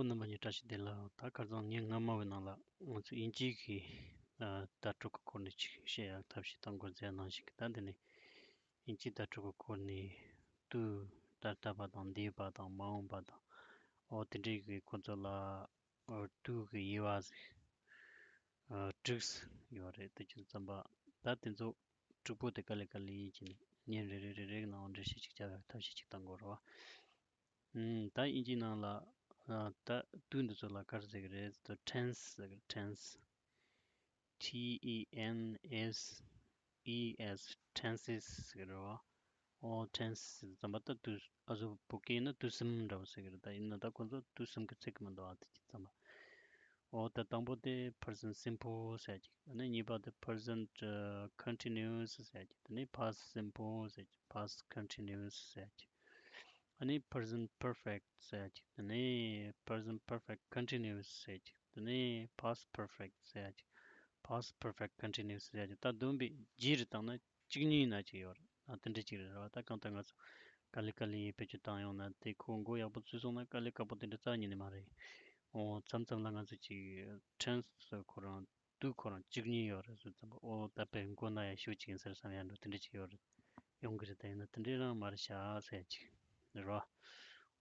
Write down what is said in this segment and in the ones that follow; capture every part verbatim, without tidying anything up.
རྣམ་པ་གཉིས་བཀྲ་ཤིས་བདེ་ལེགས། ད་ཁ་སང་ཉིན་སྔ་མ་བའི་ནང་ལ་ང་ཚོས་དབྱིན་ཇིའི་གི་ཨ་བརྡ་སྤྲོད་ཀྱི་སྐོར་ནས་ཅིག་བཤད་ཡག་ཐབས་ཤེས་གཏང་དགོས་ཟེར་ནང་བཞིན་གྱི། ད་འདི་ནས་དབྱིན་ཇིའི་བརྡ་སྤྲོད་ཀྱི་སྐོར་ནས་དུས་ད་ལྟ་བ་དང་འདས་པ་དང་མ་འོངས་པ་དང་། འོ་དེ་འདྲའི་གི་ཁོ་ཚོ་ལ་ཨ་དུས་ཀྱི་དབྱེ་བ་ཟིག་ཨ་དྲུག་ཡོད་རེད། དེ་བྱས་ཙམ་པ་ད་དེ་ཚོ་དྲུག་པོ་དེ་ག་ལེ་ག་ལེ་ཡིན་གྱི་ནས་ཉིན་རེ་རེ་རེ་རེ་གི་ནང་འགྲེལ་བཤད་ཅིག་བྱ་བའི་ཐབས་ཤེས་ཅིག་གཏང་དགོས་རེད་བ། ཨུམ། ད་དབྱིན་ཇིའི་ནང་ལ་ཨ་ད་དུས་འདི་ཚོ་ལ་ག་རེ་ཟེར་གི་རེད་ཟེར་དུས་tense ཟེར་གི་རེད། Tense T E N S E S tenses ཟེར་གི་རེད་བ། འོ་tense ཟེར་དུས་ཙམ་པ་ད་དུས་ཨ་ཟུ་བོད་སྐད་ཡིན་ན་དུས་གསུམ་འདྲ་བོ་ཟེར་གི་རེད། ད་ཡིན་ན་ད་ཁོ་ཚོ་དུས་གསུམ་གི་ཚིག་གི་མི་འདུག་ཨ་དེ་བྱས་ཙམ་པ། འོ་ད་དང་པོ་དེ་present simple ཟེར་གྱི། ཨ་ནི་གཉིས་པ་དེ་present ཨ་continuous ཟེར་གྱི། དེ་ནས་past simple ཟེར་གྱི། Past continuous ཟེར་གྱི། ཨ་ནི་present perfect ཟེར་གྱི། དེ་ནས་present perfect continuous ཟེར་གྱི། དེ་ནས་past perfect ཟེར་གྱི། Past perfect continuous ཟེར་གྱི། ད་བསྡོམས་པས་བརྒྱད་རེ་བཏང་ན་བཅུ་གཉིས་ན་ཅིག་ཡོད་རེད། ཨ་དེ་འདྲ་ཅིག་རེད་བ། ད་གང་ལྟར་ང་ཚོ་ག་ལེ་ག་ལེ་ཡིས་བེད་སྤྱོད་བཏང་ཡོང་ན་དེ་ཁོ་མགོ་ཡག་པོ་ཚུད་སོང་ན་དཀའ་ལས་ཁག་པོ་དེ་འདྲ་རྩ་ཉིད་ནས་མ་རེད། འོ་མཚམས་མཚམས་ལ་ང་ཚོ་ཅིག་tense ཁོ་རང་དུས་ཁོ་རང་བཅུ་གཉིས་ཡོད་རེད་ཟེར་ཙམ་པ། འོ་ད་དཔེ་མགོ་ན་ཡ་ཤུགས་ཅིག་ཡིན་ཟེར་བསམ་ཡ་འགྲོ་དེ་འདྲ་ཅིག་ཡོད་རེད། ཡོང་གི་རེད། ད་ཡིན་ན་དེ་འདྲའི་རང་མ་རེད་ཤག་ཟེར་ཅིག་རེད་བ།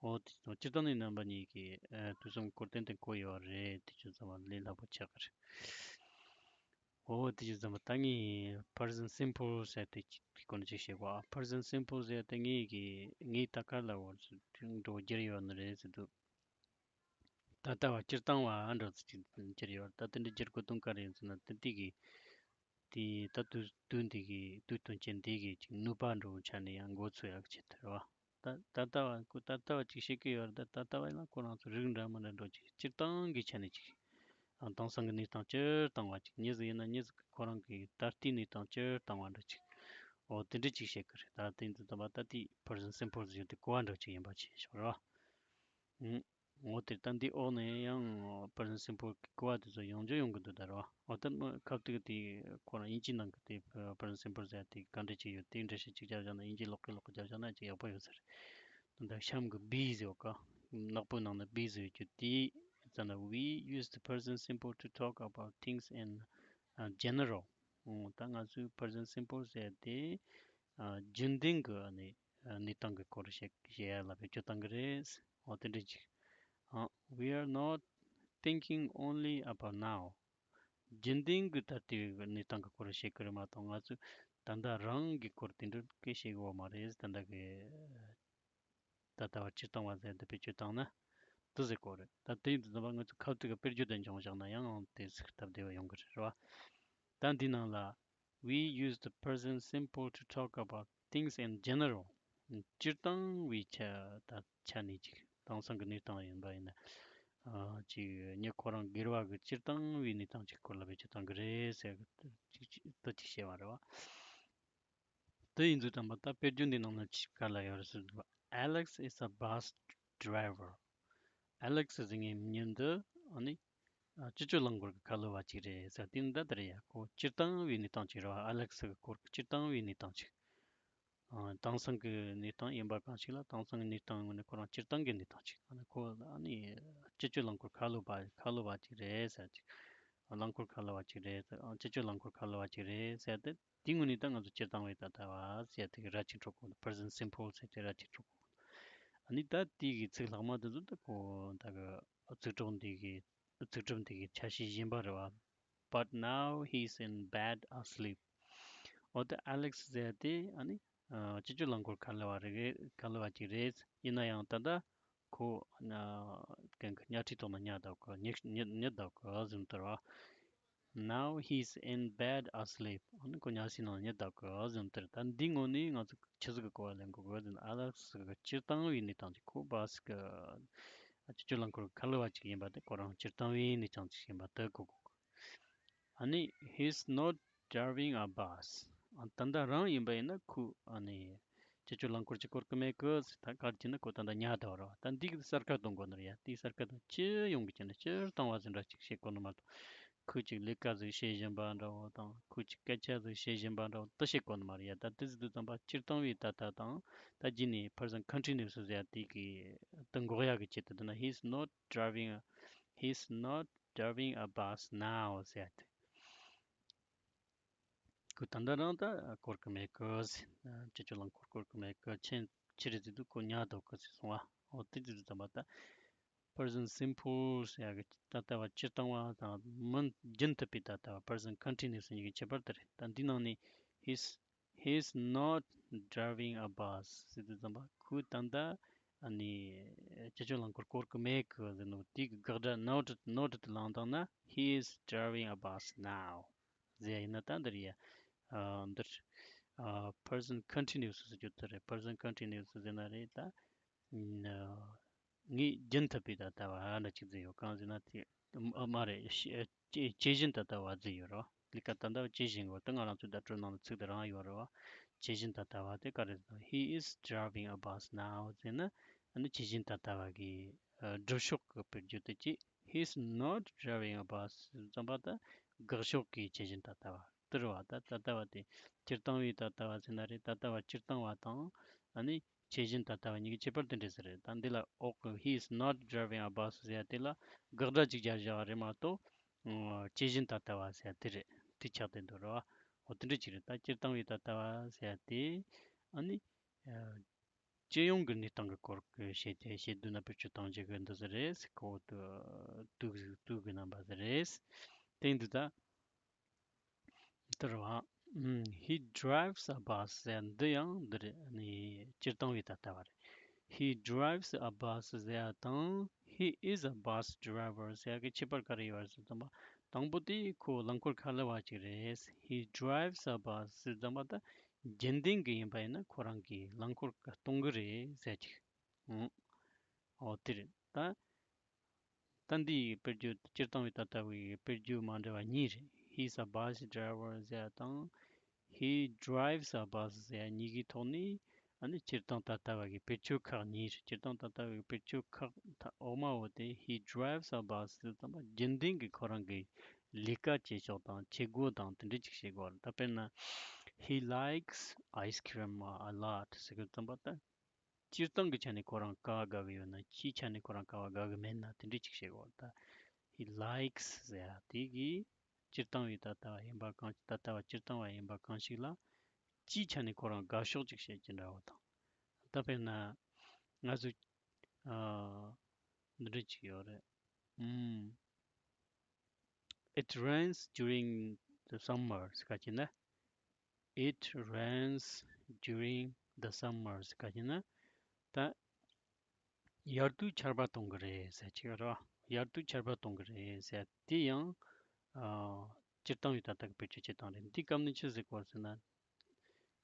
འོ་དེ་སྟེང་སྤྱིར་བཏང་ནས་རྣམ་པ་གཉིས་ཀྱིས་ཨ་དུས་གསུམ་སྐོར་ཏན་ཏན་གོ་ཡོད་རེད། དེ་བྱས་ཙམ་པ་ལས་སླ་པོ་ཆགས་ཀྱི་རེད། འོ་དེ་བྱས་ཙམ་པ་ད་ངས་present simple ཟེར་དེ་ཅིག་གི་སྐོར་ནས་ཅིག་བཤད་གོ། ཨ་present simple ཟེར་དེ་ངས་ཀྱི་ངས་ད་ག་ལ་འོ་འགྲོ་རྒྱུར་ཡོད་ནི་རེད་ཟེར་དུས། ད་ལྟ་བ་སྤྱིར་བཏང་བ་འདྲ་ཚིག་ཅིག་གྱུར་ཡོད། ད་དེ་འདྲ་བསྒྱུར་དགོས་དོན་ག་རེ་ཡིན་ཟེར་ན། དེ་དུས་ཀྱི་དེ་ད་དུས་དུས་འདི་གི་དུས་སྟོན་ཅན་འདི་གི་ཅིག་ནུས་པ་འགྲོ་བའི་ཆ་ནས་ཡང་འགོ་ཚུགས་ཡག་ཆེད་དུ་རེད་བ། ད་ད་ལྟ་བ་ཁོ་ད་ལྟ་བ་ཅིག་བཤད་ཀྱི་ཡོད་རེད། ད་ད་ལྟ་བ་ཡིན་ན་ཁོ་རང་ཚོ་རིགས་འདྲ་མི་འདྲ་འགྲོ་ཅིག་སྤྱིར་བཏང་གི་ཆ་ནས་ཅིག་ཡང་དེང་སང་གི་གནས་སྟངས་སྤྱིར་བཏང་བ་ཅིག་མྱི་ཟིག་ཡིན་ན་མྱི་ཟིག་གི་ཁོ་རང་གི་ད་ལྟའི་གནས་སྟངས་སྤྱིར་བཏང་བ་འདྲ་ཅིག་འོ་དེ་འདྲ་ཅིག་བཤད་ཀྱི་རེད། ད་དེ་འདི་ད་པ་ད་ལྟའི་present simple ཟེར་དེ་གོ་བ་འདྲ་ཅིག་ཡིན་པ་ཆེ་ཤོས་རེད་བ། ཨང་། འོ་དེ་ད་འདི་འོག་ནས་ཡང་present simple གི་གོ་བ་དེ་ཚོ་ཡོང་རྒྱུ་ཡོང་གི་འདུག་ད་རེད་བ། འོ་ད་མི་ཁ་ཐུག་དེ་ཁོ་རང་དབྱིན་ཇིའི་ནང་གི་དེ་present simple ཟེར་དེ་ག་འདྲ་ཅིག་ཡོད། དེ་འགྲེལ་བཤད་ཅིག་རྒྱབ་བཞག་ན། དབྱིན་ཇི་ལོག་གི་ལོག་གི་རྒྱབ་བཞག་ན་ཅིག་ཡག་པོ་ཡོད་ས་རེད། ད་ལྟ་གཤམ་གི་be ཟེར་བ་ཀ་ནག་པོའི་ནང་ན་be ཟེར་རྒྱུ་དེ་ཙམ་ན། We use the present simple to talk about things in uh, general. ཨང་། ད་ང་ཚོའི་present simple ཟེར་དེ་ཨ་རྒྱུན་ལྡན་གི་ཨ་ནི་གནས་སྟངས་ཀྱི་སྐོར་བཤད་བཤད་ཡ་ལ་བེད་སྤྱོད་གཏང་གི་རེད། འོ་དེ་འདྲ་ཅིག་ཨ། We are not thinking only about now. རྒྱུན་ལྡན་གྱི་ད་ལྟའི་གནས་སྟངས་ཀྱི་སྐོར་བཤད་ཀྱི་རེད་མ་གཏོགས། ང་ཚོས་ད་ལྟ་རང་གི་སྐོར་དེ་འདྲ་སྐད་བཤད་གི་ཡོད་མ་རེད། ད་ལྟ་གི་ད་ལྟ་བ་སྤྱིར་བཏང་བ་ཟེར་དེ་བེད་སྤྱོད་བཏང་ན་དེ་ཟེར་གོ་རེད། ད་དེ་ཡིན་དུས་ཙམ་པ་ང་ཚོས་ཁ་ཐུག་གི་དཔེར་བརྗོད་དེ་འབྱུང་བཞག་ན་ཡང་དེ་ཚིག་སྟབས་བདེ་བ་ཡོང་གི་རེད། རེད་བ། ད་འདི་ནང་ལ། We use the present simple to talk about things in general. སྤྱིར་བཏང་བའི་ཆ་ད་ཆ་ནས་ཅིག་དེང་སང་གི་གནས་སྟངས་ཡིན་པ་ཡིན་ན། ཨ་ཅིག་མྱི་ཁོ་རང་སྒེར་བ་གི་སྤྱིར་བཏང་བའི་གནས་སྟངས་ཅིག་སྐོར་ལ་བེད་སྤྱོད་གཏང་གི་རེད་ཟེར་གི་ཅིག་ཅིག་ད་ཅིག་བཤད་པ་རེད་བ། དེ་ཡིན་དུས་ཙམ་པ་ད་དཔེར་བརྗོད་འདི་ནང་ན་ཅིག་ག་ལ་ཡོད་རེད་ཟེར་དུས། Alex is a bus driver. Alex ཟེར་མཁན་མྱི་འདི་ཨ་ནི་ཨ་སྤྱི་སྤྱོད་རླངས་འཁོར་གྱི་ཁ་ལོ་བ་ཅིག་རེད་ཟེར། དེ་འདི་ལྟར་ཡ་ཁོ་སྤྱིར་བཏང་བའི་གནས་སྟངས་ཅིག་རེད་བ། Alex གི་སྐོར་གྱི་སྤྱིར་བཏང་བའི་གནས་སྟངས་ཅིག་ཨ་དེང་སང་གི་གནས་སྟངས་ཡིན་པ་གང་ཞིག་ལ། དེང་སང་གི་གནས་སྟངས་ངོས་ནས་ཁོ་རང་སྤྱིར་བཏང་གི་གནས་སྟངས་ཅིག་ཨ་ནི་ཁོ་ཨ་ནི་སྤྱི་སྤྱོད་རླངས་འཁོར་ཁ་ལོ་བ་ཁ་ལོ་བ་ཅིག་རེད་ཟེར་ཅིག་རླངས་འཁོར་ཁ་ལོ་བ་ཅིག་རེད་ཟེར། ཨ་སྤྱི་སྤྱོད་རླངས་འཁོར་ཁ་ལོ་བ་ཅིག་རེད་ཟེར་ཏེ། དེའི་ངོས་ནས་ད་ང་ཚོ་སྤྱིར་བཏང་བའི་ད་ལྟ་བ་ཟེར་དེ་གི་ར་ཅིག་འགྲོ་གོ། Present simple ཟེར་དེ་ར་ཅིག་འགྲོ་གོ། ཨ་ནི་ད་དེ་གི་ཚིག་ལྷག་མ་དེ་ཚོ་ད་ཁོ་ད་གི་ཚིག་གྲོགས་འདི་གི་ཚིག་གྲུབ་འདི་གི་ཆ་ཤས་གཞན་པ་རེད་བ། But now he's in bed asleep. འོ་ད་Alex ཟེར་དེ་ཨ་ནི་ཨ་སྤྱི་སྤྱོད་རླངས་འཁོར་ཁ་ལོ་བ་རེད། ཁ་ལོ་བ་ཅིག་རེད། ཡིན་ན་ཡང་ད་ལྟ་ཁོ་ན་གན་གི་ཉལ་ཁྲིའི་ཐོག་ན་ཉལ་བསྡད་གི། ཉལ་ཉལ་ཉལ་བསྡད་གི་ཟེར་ནི་དེ་རེད་བ། Now he's in bed asleep. ཨ་ནི་ཁོ་ཉལ་སའི་ནང་ཉལ་བསྡད་གི་ཟེར་ནི་དེ་རེད། ད་འདིའི་ངོས་ནས་ང་ཚོ་ཆི་ཟིག་གི་གོ་བ་ལེན་དགོས་གི་ཟེར་ན། Alex གི་སྤྱིར་བཏང་བའི་གནས་སྟངས་ཅིག་ཁོ་བྷ་སི་གི་སྤྱི་སྤྱོད་རླངས་འཁོར་ཁ་ལོ་བ་ཅིག་ཡིན་པ་དེ་ཁོ་རང་སྤྱིར་བཏང་བའི་གནས་སྟངས་ཅིག་ཡིན་པ་དེ་གོ་དགོས་གི། ཨ་ནི་he's not driving a bus. ཨ་ད་ལྟ་རང་ཡིན་པ་ཡིན་ན་ཁོ་ཨ་ནི་སྤྱི་སྤྱོད་རླངས་འཁོར་གྱི་སྐོར་གི་མེད་གི་ཟེར། ད་ག་རེ་བྱས་ན་ཁོ་ད་ལྟ་ཉལ་བསྡད་པ་རེད་བ། ད་འདི་གི་གསར་ཁ་གཏོང་དགོས་ནི་རེད་ཡ། དེའི་གསར་ཁ་གཏོང་སྤྱི་ཡོངས་ཀྱི་ཆ་ནས་སྤྱིར་བཏང་བ་ཟེར་འདྲ་ཅིག་བཤད་དགོས་ནི་མ་གཏོགས། ཁོས་ཅིག་ལས་ཀ་ཟིག་བྱེད་བཞིན་པ་འདྲ་བོ་དང་། ཁོས་ཅིག་སྐད་ཆ་ཟིག་བྱེད་བཞིན་པ་འདྲ་བོ་དེ་བྱེད་གོ་ནི་མ་རེད་ཡ། ད་དེ་ཟེར་དུས་ཙམ་པ་སྤྱིར་བཏང་བའི་ད་ལྟ་དང་། ད་རྗེས་ནས་present continuous ཟེར་ཡ་དེ་གི་དེ་འགོག་ཡ་གི་ཆེད་དུ། དེ་ན he's not driving a- he's not driving a bus now ཟེར་ཡ་དེ། ཁོས་ད་ལྟ་རང་ད་བསྐོར་གི་མེད་གི་ཟེར། སྤྱི་སྤྱོད་རླངས་འཁོར་བསྐོར་གི་མེད་གི། ཆེ་ཆི་རེད་ཟེར་དུས་ཁོ་ཉལ་འདུག་གི་ཟེར་སོང་བ། འོ་དེ་ཟེར་དུས་ཙམ་པ་ད་present simple ཟེར་ཡ་གི་ད་ལྟ་བ་སྤྱིར་བཏང་བ་དང་མི་རྒྱུན་མཐུད་པའི་ད་ལྟ་བ་present continuous གཉིས་ཀྱི་ཁྱད་པར་དེ་རེད། ད་འདི་ནང་ནས་he's he's not driving a bus ཟེར་དུས་ཙམ་པ་ཁོས་ད་ལྟ་ཨ་ནི་སྤྱི་སྤྱོད་རླངས་འཁོར་བསྐོར་གི་མེད་གི་ཟེར་ནོ་དེ་གི་དགག་སྒྲ་not not དེ་བླངས་བཏང་ན། He is driving a bus now ཟེར་ཡ་ཡིན་ན། ད་འདིར་ཡ་ཨ་འདིར་ཨ་present continuous ཟེར་རྒྱུ་དེ་རེད། present continuous ཟེར་ན་རེད་ད། ཨ་ངས་རྒྱུན་མཐུད་པའི་ད་ལྟ་བ་འདྲ་ཅིག་ཟེར་ཡོད། གང་ཟེར་ན་དེ་ཨ་མ་རེད། ཤེ- ཇེ- ཇེ་བཞིན་ད་ལྟ་བ་ཟེར་ཡོད་རེད་བ། ལས་ཀ་ད་ལྟ་བ་ཇེ་བཞིན་གོ། ད་ང་རང་ཚོའི་བརྡ་སྤྲོད་ནང་ལ་ཚིག་དེ་རང་ཡོད་རེད་བ། ཇེ་བཞིན་ད་ལྟ་བ་དེ་ག་རེ་ཟེར་ན། He is driving a bus now ཟེར་ན་ཨ་ནི་ཇེ་བཞིན་ད་ལྟ་བ་གི་ཨ་སྒྲུབ་ཕྱོགས་ཀྱི་དཔེར་བརྗོད་དེ་ཅི། He is not driving a bus ཟེར་ཙམ་པ་ད་དགག་ཕྱོགས་ཀྱི་ཇེ་བཞིན་ད་ལྟ་བ་དེ་རེད་བ། ད་ད་ལྟ་བ་དེ་སྤྱིར་བཏང་བའི་ད་ལྟ་བ་ཟེར་ན་རེད། ད་ལྟ་བ་སྤྱིར་བཏང་བ་དང་ཨ་ནི་ཇེ་བཞིན་ད་ལྟ་བ་གཉིས་ཀྱི་ཁྱད་པར་དེ་འདྲ་ཟེར་རེད། ད་འདི་ལ་འོག་གི་He is not driving a bus ཟེར་ཡ་དེ་ལ་དགག་སྒྲ་ཅིག་སྦྱར་བཞག་པ་རེད་མ་གཏོགས། ཨ་ཇེ་བཞིན་ད་ལྟ་བ་ཟེར་ཡ་དེ་རེད། དེ་ཆགས་བསྡད་འདུག་རེད་བ། འོ་དེ་འདྲ་ཅིག་རེད། ད་སྤྱིར་བཏང་བའི་ད་ལྟ་བ་ཟེར་ཡ་དེ་ཨ་ནི་ཨ་སྤྱི་ཡོངས་ཀྱི་གནས་སྟངས་ཀྱི་སྐོར་གྱི་བཤད་དེ། བཤད་དུས་ན་བེད་སྤྱོད་གཏོང་རྒྱུ་གི་འདི་ཟིག་རེད། ཁོ་དུ་དུག་དུག་གི་རྣམ་པ་ཟིག་རེད། དེ་འདི་ད། དེ་རེད་བ། ཨུམ། He drives a bus ཟེར་ཡ་འདི་ཡང་འདི་རེད། ནི་སྤྱིར་བཏང་བའི་ད་ལྟ་བ་རེད། He drives a bus ཟེར་ཡ་དང་He is a bus driver ཟེར་ཡ་གི་ཁྱད་པར་ག་རེ་ཡོད་རེད་ཟེར་དུས་ཙམ་པ། དང་པོ་དེ་ཁོ་རླངས་འཁོར་ཁ་ལོ་བ་ཅིག་རེད། He drives a bus ཟེར་དུས་ཙམ་པ་ད་རྒྱུན་ལྡན་གྱི་ཡིན་པ་ཡིན་ན་ཁོ་རང་གིས་རླངས་འཁོར་ག་གཏོང་གི་རེད་ཟེར་ཅིག་ཨང་། འོ་དེ་རེད་ད། ད་འདིའི་དཔེར་བརྗོད་སྤྱིར་བཏང་བའི་ད་ལྟ་བའི་དཔེར་བརྗོད་མ་འདྲ་བ་གཉིས་རེད། He's a bus driver ཟེར་ཡ་དང་། He drives a bus ཟེར་ཡ་གཉིས་ཀྱི་ཐོག་ནས་ཨ་ནི་སྤྱིར་བཏང་ད་ལྟ་བ་གི་བེད་སྤྱོད་ཁག་གཉིས་རེད། སྤྱིར་བཏང་ད་ལྟ་བའི་བེད་སྤྱོད་ཁག་ད་འོག་མ་བོ་དེ། He drives a bus ཟེར་དུས་ཙམ་པ་རྒྱུན་ལྡན་གྱི་ཁོ་རང་གི་ལས་ཀ་བྱེད་ཕྱོགས་དང་བྱེད་སྒོ་དང་དེ་འདྲ་ཅིག་བྱེད་དགོས་རེད། ད་དཔེར་ན། He likes ice cream a lot ཟེར་དུས་ཙམ་པ་ད། སྤྱིར་བཏང་གི་ཆ་ནས་ཁོ་རང་ག་བ་དགའ་གི་ཡོད་ན། སྤྱིའི་ཆ་ནས་ཁོ་རང་ག་བ་དགའ་གི་མེད་ན་དེ་འདྲ་ཅིག་བྱེད་དགོས་ད། He likes ཟེར་ཡ་དེ་གིས་སྤྱིར་བཏང་བའི་ད་ལྟ་བ་ཡིན་པ་གང་ཞིག་ད་ལྟ་བ་སྤྱིར་བཏང་བ་ཡིན་པ་གང་ཞིག་ལ་སྤྱིའི་ཆ་ནས་ཁོ་རང་དགའ་ཕྱོགས་ཅིག་བྱེད་ཀྱི་འདྲ་བོ་དང་། ད་དཔེར་ན་ང་ཚོ་ཨ་འདི་འདྲ་ཅིག་ཡོད་རེད། ཨུམ། It rains during the summer ཟེར་ག་ཅི་ན། It rains during the summer ཟེར་ག་ཅི་ན། ད་དབྱར་དུས་ཆར་པ་གཏོང་གི་རེད་ཟེར་ཅིག་རེད་བ། དབྱར་དུས་ཆར་པ་གཏོང་གི་རེད་ཟེར་དེ་ཡང་ཨ་སྤྱིར་བཏང་བའི་ད་ལྟ་གི་བེད་སྤྱོད་བྱེད་སྟངས་རེད། འདི་སྐབས་ནས་ཆི་ཟིག་གོ་ཟེར་ན།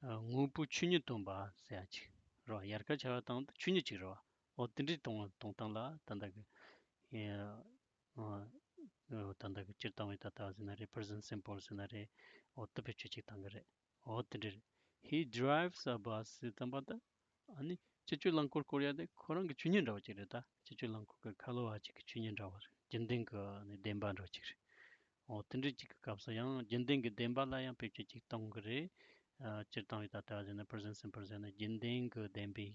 ཨ་དངོས་པོ་ཆོས་ཉིད་སྟོན་པ་ཟེར་ཡ་ཅིག་རེད་བ། དབྱར་ཁ་ཆར་པ་དང་ཆོས་ཉིད་ཅིག་རེད་བ། འོ་དེ་འདྲའི་གཏོང་གཏོང་སྟངས་ལ་ད་ལྟ་གི་ཨ་ད་ལྟ་གི་སྤྱིར་བཏང་བའི་ད་ལྟ་ཟེར་ན་རེད། present simple ཟེར་ན་རེད། འོ་དེ་བེད་སྤྱོད་ཅིག་བཏང་གི་རེད། འོ་དེ་འདྲ་རེད། He drives a bus ཟེར་དུས་ཙམ་པ་ད། ཨ་ནི་སྤྱི་སྤྱོད་རླངས་འཁོར་བསྐོར་ཡ་དེ་ཁོ་རང་གི་ཆོས་ཉིད་འདྲ་བོ་ཅིག་རེད་ད། སྤྱི་སྤྱོད་རླངས་འཁོར་གི་ཁ་ལོ་བ་ཅིག་གི་ཆོས་ཉིད་འདྲ་བོ་རེད། རྒྱུན་ལྡན་གི་ཨ་ནི་བདེན་པ་འདྲ་བོ་ཅིག་རེད། འོ་དེ་འདྲ་ཅིག་གི་སྐབས་སུ་ཡང་རྒྱུན་ལྡན་གྱི་བདེན་པ་ལ་ཡང་བེད་སྤྱོད་ཅིག་གཏོང་གི་རེད། ཨ་སྤྱིར་བཏང་བའི་ད་ལྟ་ཟེར་ན་present simple ཟེར་ན་རྒྱུན་ལྡན་གྱི་བདེན་པའི་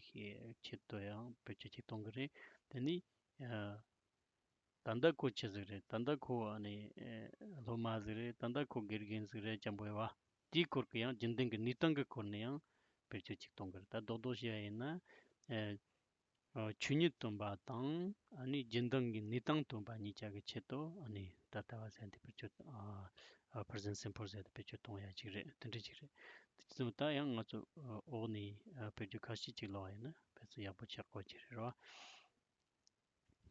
ཆེད་དུ་ཡང་བེད་སྤྱོད་ཅིག་གཏོང་གི་རེད། དེ་ནི་ཨ་ད་ལྟ་ཁོ་ཆི་ཟིག་རེད། ད་ལྟ་ཁོ་ཨ་ནི་ཨ་སློབ་མ་ཟིག་རེད། ད་ལྟ་ཁོ་དགེ་རྒན་ཟིག་རེད་ཅམ་པོ་ཡ་བ། དེའི་སྐོར་གྱི་ཡང་རྒྱུན་ལྡན་གྱི་གནས་སྟངས་ཀྱི་སྐོར་ནས་ཡང་བེད་སྤྱོད་ཅིག་གཏོང་གི་རེད། ད་རྡོག་རྡོག་བཤད་ཡ་ཡིན་ན། ཨ་ཨ་ཆོས་ཉིད་སྟོན་པ་དང་ཨ་ནི་རྒྱུན་ལྡན་གྱི་གནས་སྟངས་སྟོན་པ་གཉིས་ཆ་གི་ཆེད་དུ་ཨ་ནི་ད་ལྟ་བ་ཟེར་དེ་བེད་སྤྱོད་ཨ་ཨ་present simple ཟེར་དེ་བེད་སྤྱོད་གཏོང་ཡ་ཅིག་རེད། དེ་འདྲ་ཅིག་རེད། དེ་ཚོ་ད་ཡང་ང་ཚོ་ཨ་འོག་ནས་ཨ་བེད་སྤྱོད་ཁ་ཤས་ཅིག་ཀློག་པ་ཡིན་ན་ཕལ་ཆེར་ཡག་པོ་ཆགས་དགོས་ཀྱི་རེད་བ།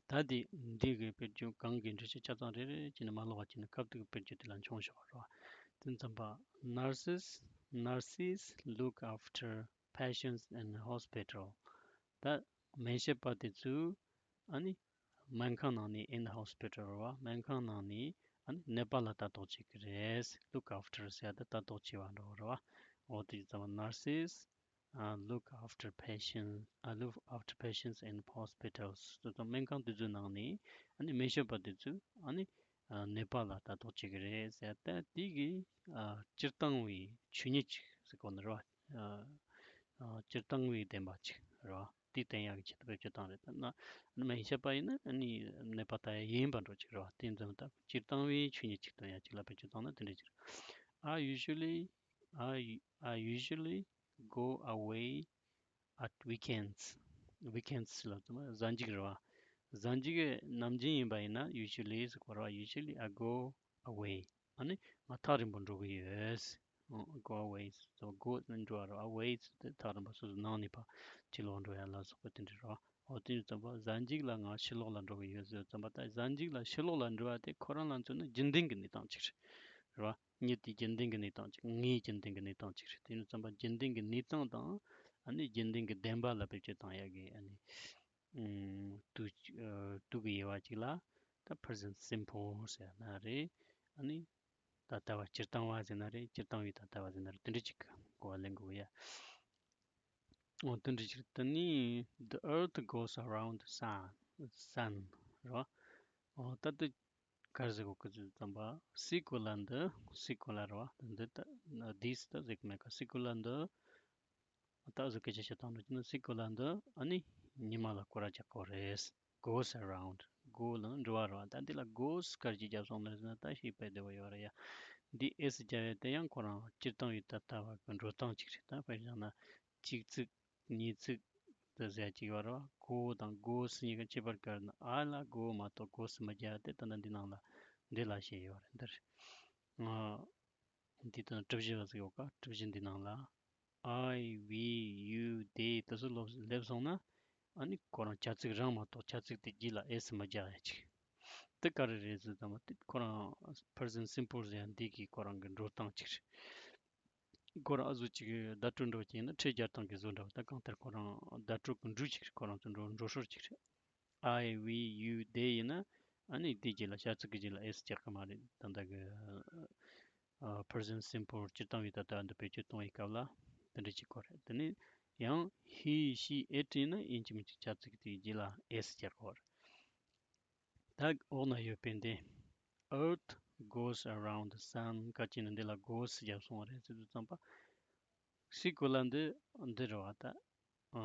ད་དེ་འདི་གི་བེད་སྤྱོད་གང་གི་འགྲེལ་བཤད་ཆ་ཚང་རེ་རེ་བྱས་ནས་མ་ཀློག་པ་བྱས་ནས་སྐབས་དེ་གི་བེད་སྤྱོད་དེ་ལ་མཆོང་བཞག་རོགས། དེ་ཙམ་པ། Nurses, nurses look after patients in hospital. ད་སྨན་ཞབས་པ་དེ་ཚོས་ཨ་ནི་སྨན་ཁང་ནང་ནས། in hospital རེད་བ། སྨན་ཁང་ནང་ནས་ཨ་ནི་ནད་པ་ལ་ལྟ་རྟོག་བྱེད་ཀྱི་རེད། Look after ཟེར་ཡ་ད་ལྟ་རྟོག་བྱེད་པ་འདྲ་བོ་རེད་བ། འོ་དེ་ཙམ་པ། Nurses ཨ་look after patients, ཨ་look after patients in hospitals. དེ་ཚོ་སྨན་ཁང་དེ་ཚོའི་ནང་ནས་ཨ་ནི་སྨན་ཞབས་པ་དེ་ཚོས་ཨ་ནི་ ཨ་ནུས་པ་ལ་ལྟ་རྟོག་བྱེད་ཀྱི་རེད་ཟེར་ཏེ། དེ་གི་ཨ་སྤྱིར་བཏང་བའི་ཆོས་ཉིད་ཅིག་ཟེར་གོ་ནི་རེད་བ། ཨ་ཨ་སྤྱིར་བཏང་བའི་བདེན་པ་ཅིག་རེད་བ། དེ་བསྟན་ཡག་གི་ཆེད་དུ་བེད་སྤྱོད་བཏང་རེད། ད་ན་ནི་མ་ཡིན་བཤད་པ་ཡིན་ན། ཨ་ནི་ནུས་པ་ལྟ་ཡག་ཡིན་པ་འགྲོ་ཅིག་རེད་བ། དེ་འཛིན་སྟངས་སྤྱིར་བཏང་བའི་ཆོས་ཉིད་ཅིག་སྟོན་ཡག་ཅིག་ལ་བེད་སྤྱོད་བཏང་ན་དེ་འདྲ་ཅིག་རེད། I usually, I, I usually go away at weekends. Weekends ལབ་དུས་གཟའ་མཇུག་རེད་བ། གཟའ་མཇུག་གི་ནམ་རྒྱུན་ཡིན་པ་ཡིན་ན། Usually ཟེར་གོ་རེད་བ། Usually I go away. ཨ་ནི་ང་ཐག་རིང་པོ་འགྲོ་གི་ཡོད། ཨ། go away ཟེར་དུས་go ནི་འགྲོ་བ་རེད་བ། away ཟེར་དུས་ཐག་རིང་པོ། སོ་སོའི་ནང་ནས་ཕར་ཕྱི་ལོགས་འགྲོ་ཡག་ལ་སོགས་པ་དེ་འདྲ་རེད་བ། འོ་དེ་ཙམ་པ་གཟའ་མཇུག་ལ་ང་ཕྱི་ལོགས་ལ་འགྲོ་གི་ཡོད་ཟེར་ཙམ་པ། ད་གཟའ་མཇུག་ལ་ཕྱི་ལོགས་ལ་འགྲོ་བ་དེ་ཁོ་རང་ལ་མཚོན་ན་རྒྱུན་ལྡན་གྱི་གནས་སྟངས་ཅིག་རེད་བ། ཉིད་དེ་རྒྱུན་ལྡན་གྱི་གནས་སྟངས་ཅིག་ངའི་རྒྱུན་ལྡན་གྱི་གནས་སྟངས་ཅིག་རེད། དེ་ནི་ཙམ་པ་རྒྱུན་ལྡན་གྱི་གནས་སྟངས་དང་། ཨ་ནི་རྒྱུན་ལྡན་གྱི་བདེན་པ་ལ་བེད་སྤྱོད་བཏང་ཡག་གི། ཨ་ནི་ཨུམ་དུས་ཨ་དུས་ཀྱི་དབྱེ་བ་གཅིག་ལ་ད་present simple ཟེར་ན་རེད། ཨ་ནི་ད་ལྟ་བ་སྤྱིར་བཏང་བ་ཟེར་ན་རེད། སྤྱིར་བཏང་བའི་ད་ལྟ་བ་ཟེར་ན་རེད། དེ་འདྲ་ཅིག་གོ་བ་ལེན་དགོས་ཡ། འོ་དེ་འདྲ་ཅིག་དེ་ནི་the earth goes around the sun, sun རེད་བ། འོ་ད་དེ་ག་རེ་ཟེར་གོ་གི་ཟེར་ཙམ་པ། སའི་གོ་ལ་འདི། སའི་གོ་ལ་རེད་བ། འདི་ད་this ད་ཟེར་གི་མེད་ཀ། སའི་གོ་ལ་འདི་ད་གཟོད་སྐད་ཆ་བཤད་སྟངས་འགྲོ་གི་ན། སའི་གོ་ལ་འདི་ཨ་ནི་ཉི་མ་ལ་སྐོར་ར་རྒྱག་གི་རེད། goes around. go ལ་འགྲོ་བ་རེད་བ། ད་འདི་ལ་goes ག་རེ་བརྒྱབ་སོང་ན་ཟེར་ན། ད་ཞིག་དཔེ་བདེ་བོ་ཡོད་རེད་ཡ། འདི་s རྒྱབ་ཡ་དེ་ཡང་ཁོ་རང་སྤྱིར་བཏང་བའི་ད་ལྟ་བ་གི་འགྲོ་སྟངས་ཅིག་རེད། ད་དཔེར་བཞག་ན་གཅིག་ཚིག་གཉིས་ཚིག་དེ་ཟེར་ཅིག་ཡོད་རེད་བ། go དང་goes གཉིས་ཀྱི་ཁྱད་པར་ག་རེ་ན། I ལ་go མ་གཏོགས་goes མི་རྒྱག་སྟེ། ད་ལྟ་འདི་ནང་ལ་འདི་ལ་བཤད་ཡོད་རེད། འདིར་ཨ་འདི་དང་གྲུ་བཞི་བ་ཟིག་ཡོད་ཀ། གྲུ་བཞི་འདི་ནང་ལ་I, we, you, they དེ་ཚོ་སླེབས་སླེབས་སོང་ན། ཨ་ནི་ཁོ་རང་བྱ་ཚིག་རང་མ་གཏོགས་བྱ་ཚིག་དེ་རྗེས་ལ་s མི་རྒྱག་ཡ་ཅིག་དེ་ག་རེ་རེད་ཟེར་ཙམ་པ། དེ་ཁོ་རང་present simple ཟེར་ཡ་འདི་གི་ཁོ་རང་གི་འགྲོ་སྟངས་ཅིག་རེད། ཁོ་རང་ཨ་ཟུག་ཅིག་བརྡ་སྤྲོད་འགྲོ་གི་ཡིན་ན། ཕྲད་སྦྱར་སྟངས་ཀྱི་བཟོ་འདྲ་བ། ད་གང་ལྟར་ཁོ་རང་བརྡ་སྤྲོད་ཀྱི་འགྲོས་ཅིག་རེད། ཁོ་རང་ཚོ་འགྲོ་འགྲོ་སྲོལ་ཅིག་རེད། I, we, you, they ཡིན་ན། ཨ་ནི་དེ་རྗེས་ལ་བྱ་ཚིག་གི་རྗེས་ལ་s རྒྱག་གི་མ་རེད། ད་ལྟ་གི་ཨ་present simple སྤྱིར་བཏང་བའི་ད་ལྟ་འདི་བེད་སྤྱོད་གཏོང་བའི་སྐབས་ལ་དེ་འདྲ་ཅིག་གོ་རེད། དེ་ནས་ཡང་he, she, it ཡིན་ན་ཡིན་གཅིག་མིན་གཅིག་བྱ་ཚིག་དེའི་རྗེས་ལ་s རྒྱག་གོ་རེད། ད་འོག་ན་ཡོད་པའི་འདི། earth goes around the sun ག་ཅིག་ནི་འདི་ལ་goes རྒྱབ་སོང་བ་རེད་ཟེར་དུས་ཙམ་པ། སའི་གོ་ལ་འདི་འདི་རེད་བ། ད་ཨ་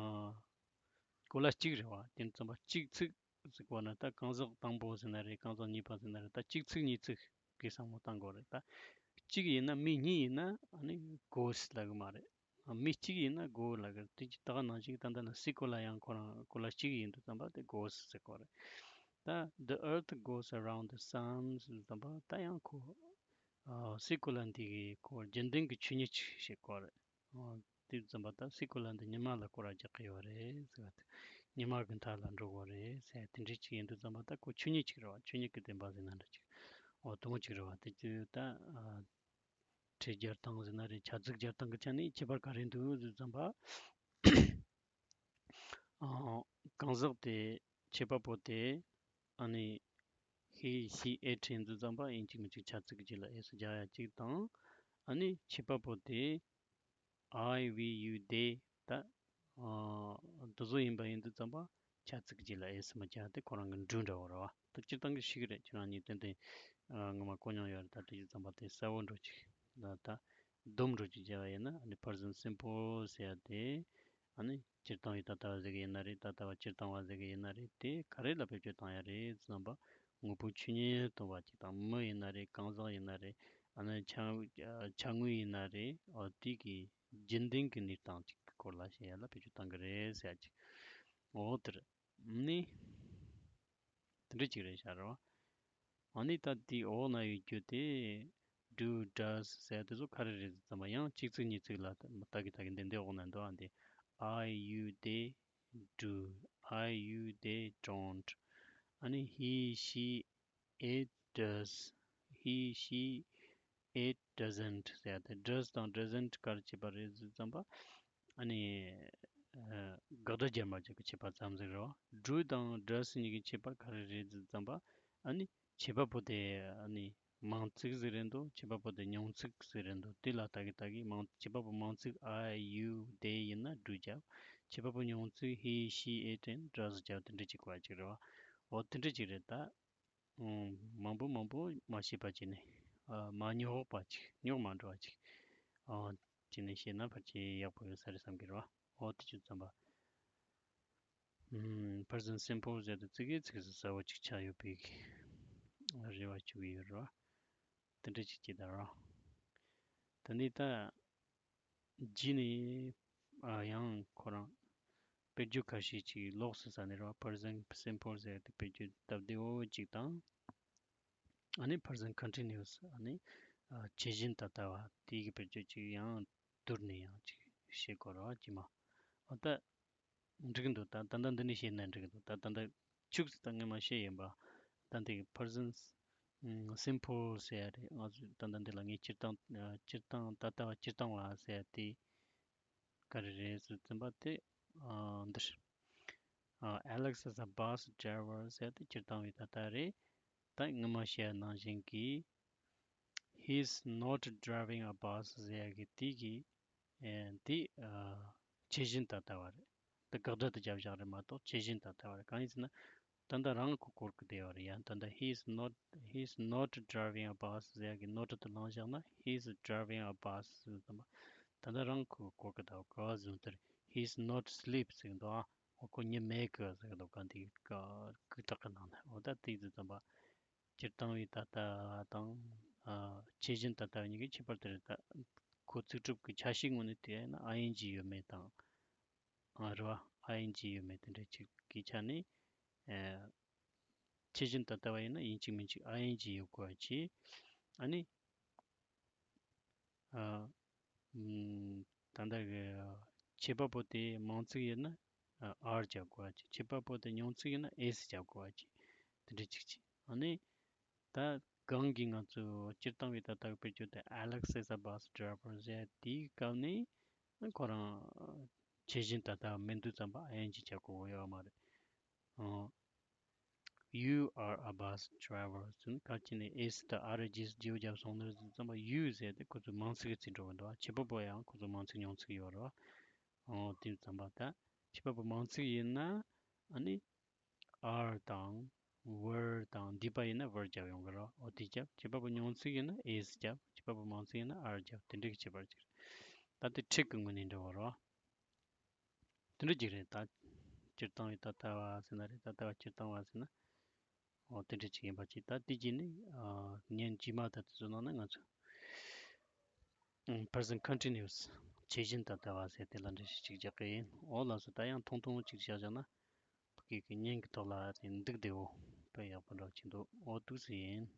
གོ་ལ་གཅིག་རེད་བ། དེ་ཙམ་པ་གཅིག་ཚིག་ཟེར་གོ་ན། ད་གང་ཟག་དང་པོ་ཟེར་ན་རེད། གང་ཟག་གཉིས་པ་ཟེར་ན་རེད། ད་གཅིག་ཚིག་གཉིས་ཚིག་གི་བསམ་བློ་བཏང་དགོས་རེད། ད་གཅིག་ཡིན་ན། མི་གཉིས་ཡིན་ན་ཨ་ནི་goes ལབ་གི་མ་རེད། མི་གཅིག་ཡིན་ན་go ལབ་གི་རེད། དེ་ད་ག་ནང་བཞིན་ད་ལྟ་ན་སའི་གོ་ལ་ཡང་ཁོ་རང་གོ་ལ་གཅིག་ཡིན་དུས་ཙམ་པ་དེ་goes ཟེར་གོ་རེད། ད་the earth goes around the sun ཟེར་དུས་ཙམ་པ་ད་ཡང་ཁོ་ཨ་སའི་གོ་ལ་འདི་གི་ཁོ་རྒྱུན་ལྡན་གྱི་ཆོས་ཉིད་ཅིག་བཤད་གོ་རེད། ཨ་དེ་ཙམ་པ་ད་སའི་གོ་ལ་འདི་ཉི་མ་ལ་སྐོར་ར་རྒྱག་གི་ཡོད་རེད་ཟེར་བ་དེ། ཉི་མ་གི་མཐའ་ལ་འགྲོ་གི་རེད་ཟེར། དེ་འདྲ་ཅིག་ཡིན་དུས་ཙམ་པ་ད་ཁོ་ཆོས་ཉིད་ཅིག་རེད་བ། ཆོས་ཉིད་ཀྱི་བདེན་པ་ཟེར་ན་འདྲ་ཅིག་འོ་དེ་མོ་ཅིག་རེད་བ། དེ་དུས་ད་ཨ་ཕྲད་སྦྱར་སྟངས་ཟེར་ན་རེད། བྱ་ཚིག་སྦྱར་སྟངས་ཀྱི་ཆ་ནས་ཁྱད་པར་ག་རེ་འདུག་ཟེར་ཙམ་པ། ཨ་གང་ཟག་དེ་ཁྱད་པར་པོ་དེ་ཨ་ནི་he, she, it ཡིན་དུས་ཙམ་པ་ཡིན་གཅིག་མིན་གཅིག་བྱ་ཚིག་གི་རྗེས་ལ་s རྒྱག་ཡ་གཅིག་དང་། ཨ་ནི་ཁྱད་པར་པོ་དེ་I, we, you, they ད་ཨ་འདི་ཚོ་ཡིན་པ་ཡིན་དུས་ཙམ་པ་བྱ་ཚིག་རྗེས་ལ་s མི་རྒྱག་སྟེ་ཁོ་རང་གི་འགྲོས་འདྲ་བོ་རེད་བ། ད་སྤྱིར་བཏང་གི་ཤེས་ཀྱི་རེད། ཁྱེད་རང་གཉིས་ཏན་ཏན་ཨ་ངོ་མ་གོ་མྱོང་ཡོད་རེད། ད་དེ་ཙམ་པ་དེ་གསལ་བོ་འགྲོ་ཅིག་ད་ད་སྡོམ་འགྲོ་ཅིག་བྱས་པ་ཡིན་ན། ཨ་ནི་present simple ཟེར་ཡ་དེ་ཨ་ནི་སྤྱིར་བཏང་བའི་ད་ལྟ་བ་ཟེར་གི་ཡིན་ན་རེད། ད་ལྟ་བ་སྤྱིར་བཏང་བ་ཟེར་གི་ཡིན་ན་རེད། དེ་ག་རེ་ལ་བེད་སྤྱོད་བཏང་ཡ་རེད་ཟེར་ན། དངོས་པོའི་ཆོས་ཉིད་སྟོན་པ་ཅིག་དང་། མི་ཡིན་ན་རེད། གང་ཟག་ཡིན་ན་རེད། ཨ་ནི་ཅ་ཅ་དངོས་ཡིན་ན་རེད། འོ་དེ་གི་རྒྱུན་ལྡན་གྱི་གནས་སྟངས་ཅིག་གི་སྐོར་ལ་བཤད་ཡ་ལ་བེད་སྤྱོད་བཏང་གི་རེད་ཟེར་ཡ་ཅིག་འོ་དེ་རེད། ནི་དེ་འདྲ་ཅིག་རེད་ཤག་རེད་བ། ཨ་ནི་ད་དེའི་འོག་ན་ཡོད་རྒྱུ་དེ་do, does ཟེར་ཡ་དེ་ཚོ་ག་རེ་རེད་ཟེར་ཙམ་པ། ཡང་གཅིག་ཚིག་གཉིས་ཚིག་ལ་ལྟ་གི་ལྟ་གི་འདི་འདི་འོག་ན་འདུག་ཨ། འདི་I, you, they do, I, you, they don't. ཨ་ནི་he, she, it does, he, she, it doesn't ཟེར་ཡ་དེ། does དང་doesn't ག་རེ་ཁྱད་པར་རེད་ཟེར་ཙམ་པ། ཨ་ནི་ཨ་དགག་སྒྲ་སྦྱར་མ་སྦྱར་གྱི་ཁྱད་པར་ཙམ་ཟིག་རེད་བ། do དང་does གཉིས་ཀྱི་ཁྱད་པར་ག་རེ་རེད་ཟེར་ཙམ་པ། ཨ་ནི་བྱེད་པ་པོ་དེ་ཨ་ནི་མང་ཚིག་ཟིག་རེད་འདུག་བྱེད་པ་པོ་དེ་ཉུང་ཚིག་ཟིག་རེད་འདུག་དེ་ལ་ལྟ་གི་ལྟ་གི་མང་བྱེད་པ་པོ་མང་ཚིག་I, you, they ཡིན་ན་do རྒྱབ། བྱེད་པ་པོ་ཉུང་ཚིག་he, she, it ཡིན་does རྒྱབ། དེ་འདྲ་ཅིག་གོ་བ་ཅིག་རེད་བ། འོ་དེ་འདྲ་ཅིག་རེད་ད། ཨང་། མང་པོ་མང་པོ་མ་བཤད་པ་བྱས་ནས། ཨ། མ་རྙོག་པ་ཅིག་རྙོག་མ་འགྲོ་བ་ཅིག་ཨང་། བྱས་ནས་བཤད་ན་ཕལ་ཆེར་ཡག་པོ་ཡོད་ས་རེད་བསམ་གྱི་རེད་བ། འོ་དེ་ཆུ་ཚང་པ། ཨམ། present simple ཟེར་དུས་ཙི་གེ་ཙི་གེ་ཟ་ཟ་བོ་ཅིག་ཆགས་ཡོད་པའི་རེ་བ་བཅུག་གི་ཡོད་རེད་བ། དེ་འདྲ་ཅིག་བྱེད་ད་ར། ད་ནི་ད། རྗེས་ནས། ཨ། ཡང་ཁོ་རང་དཔེར་བརྗོད་ཁ་ཤས་ཅིག་ལོགས་སུ་ཟ་ནས་ར། present simple ཟེར་དེ་དཔེར་བརྗོད་སྟབས་བདེ་བོ་ཅིག་དང་། ཨ་ནི་present continuous ཨ་ནི། ཨ། བྱེད་བཞིན་ད་ལྟ་བ་དེ་གི་དཔེར་བརྗོད་ཅིག་ཡང་བསྡུར་ནས་ཡང་ཅིག་བཤད་དགོས་ར་ཅི་མ། འོ་ད། འགྲིག་འདུག་ད་ད་ལྟ་འདི་ནས་བཤད་ན་འགྲིག་འདུག་ད་ད་ལྟ་ཁྱུག་ཙམ་ད་ངས་མ་བཤད་ཡིན་པ། ད་འདི་present simple ཟེར་ཡ་རེད། ང་ཚོས་ད་ལྟ་འདི་ལ་ངས་སྤྱིར་བཏང་སྤྱིར་བཏང་ད་ལྟ་བ་སྤྱིར་བཏང་བ་ཟེར་ཡ་དེ་ག་རེ་རེད་ཟེར་ཙམ་པ་དེ། ཨ། འདིར། ཨ། Alex is a bus driver ཟེར་ཡ་དེ་སྤྱིར་བཏང་བའི་ད་ལྟ་རེད། ད་ངས་མ་བཤད་ཡ་ནང་བཞིན་གྱི། He's not driving a bus ཟེར་ཡ་གི་དེ་གི། ཨེ། དེ། ཨ། བྱེད་བཞིན་ད་ལྟ་བ་རེད། དེ་དགག་སྒྲ་དེ་བརྒྱབ་བཞག་རེད་མ་གཏོགས་བྱེད་བཞིན་ད་ལྟ་བ་རེད། གང་ཡིན་ཟེར་ན། ད་ལྟ་རང་གི་སྐོར་གི་དེ་བ་རེད་ཡ། ད་ལྟ་he's not he's not driving a bus ཟེར་ཡ་གི་not དེ་བླངས་བཞག་ན། He's driving a bus ཟེར་ཙམ་པ། ད་ལྟ་རང་གི་སྐོར་གི་ད་ག་བ་ཟེར་དེར། He's not sleep ཟེར་གི་འདུག་ཨ། འོ་ཁོ་ཉི་མེད་གི་ཟེར་གི་འདུག་ག་འདི་ག་གི་དག་གི་ནང་ནས། འོ་ད་དེ་ཟེར་ཙམ་པ། སྤྱིར་བཏང་བའི་ད་ལྟ་དང་། ཨ། བྱེད་བཞིན་ད་ལྟ་གཉིས་ཀྱི་ཁྱད་པར་དེ་རེད། ད་ཁོ་ཚིག་གྲུབ་ཀྱི་ཆ་ཤས་ངོས་ནས་བལྟས་ན་ing ཡོད་མེད་དང་། ཨ། རེད་བ། ing ཡོད་མེད་དེ་འདྲ་ཅིག་གི་ཆ་ནས། ཨ། བྱེད་བཞིན་ད་ལྟ་བ་ཡིན་ན་ཡིན་གཅིག་མིན་གཅིག་ing ཡོད་དགོས་པ་བྱས། ཨ་ནི། ཨ། ཨམ། ད་ལྟ་གི་བྱེད་པ་པོ་དེ་མང་ཚིག་ཡིན་ན། ཨ། are རྒྱག་དགོས་པ་བྱས། བྱེད་པ་པོ་དེ་ཉུང་ཚིག་ཡིན་ན་is རྒྱག་དགོས་པ་བྱས། དེ་འདྲ་ཅིག་བྱས། ཨ་ནི། ད་གང་གིས་ང་ཚོས་སྤྱིར་བཏང་བའི་ད་ལྟ་གི་དཔེར་བརྗོད་དེ་Alex is a bus driver ཟེར་དེའི་སྐབས་ནས་ཁོ་རང་བྱེད་བཞིན་ད་ལྟ་མི་འདུག་ཙམ་པ་ing རྒྱག་དགོས་ཡོད་མ་རེད། ཨང་། You are a bus driver ཟེར་ན་གལ་ཏེ་ནས་is དང་are རྗེས་སུ་རྗེས་སུ་བརྒྱབ་སོང་ན་ཙམ་པ་you ཟེར་དེ་ཁོ་ཚོའི་མང་ཚིག་གི་ཚིག་འགྲོ་གི་འདུག་བྱེད་པ་པོ་ཡང་ཁོ་ཚོའི་མང་ཚིག་ཉུང་ཚིག་ཡོད་རེད་བ། ཨང་། དེ་ཙམ་པ་ད་བྱེད་པ་པོ་མང་ཚིག་ཡིན་ན། ཨ་ནི། are དང་were དང་འདས་པ་ཡིན་ན་were རྒྱབ་ཡོང་གི་རེད། འོ་དེ་རྒྱབ། བྱེད་པ་པོ་ཉུང་ཚིག་ཡིན་ན་is རྒྱབ། བྱེད་པ་པོ་མང་ཚིག་ཡིན་ན་are རྒྱབ། དེ་འདྲ་གི་ཁྱད་པར་ཅིག་རེད། ད་དེ་ཁྲིད་ཀྱི་ངོས་ནས་འགྲོ་བ་རེད། དེ་འདྲ་ཅིག་རེད། ད་སྤྱིར་བཏང་བའི་ད་ལྟ་བ་ཟེར་ན་རེད། ད་ལྟ་བ་སྤྱིར་བཏང་བ་ཟེར་ན། འོ་དེ་འདྲ་ཅིག་ཡིན་པ་ཅིག་ད་དེ་རྗེས་ནས། ཨ། ཉིན་རྗེས་མ་ད་དེ་ཚོ་ནང་ན་ང་ཚོ། ཨང་། present continuous བྱེད་བཞིན་ད་ལྟ་བ་ཟེར་དེ་ལ་འགྲེལ་བཤད་ཅིག་རྒྱག་གི་ཡིན། འོ་ལགས་སོ། ད་ཡང་ཐུང་ཐུང་ཅིག་བཤད་བཞག་ན། ཕ་གི་གི་ཉིན་གི་ཐོག་ལ་རེད་འདུག་བདེ་བོ་དཔེ་ཡག་པོ་འདྲ་ཅིག་འདུག་འོ་འདུག་སེ་ཡིན།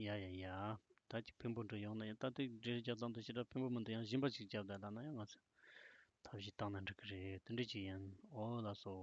ཡ་ཡ་ཡ། ད་ཅིག་ཕན་པོ་འདྲ་ཡོང་ན་ཡང་ད་དེ་འགྲེལ་བཤད་རྒྱག་སྟངས་དེ་ཞེ་དྲག་ཕན་པོ་མི་འདུག་ཡང་གཞན་པ་ཅིག་རྒྱབ་ད་ལ་ན་ཡང་ང་ཚོ་ཐབས་ཤེས་བཏང་ན་འགྲིག་གི་རེད། དེ་འདྲ་ཅིག་ཡིན། འོ་ལགས་སོ།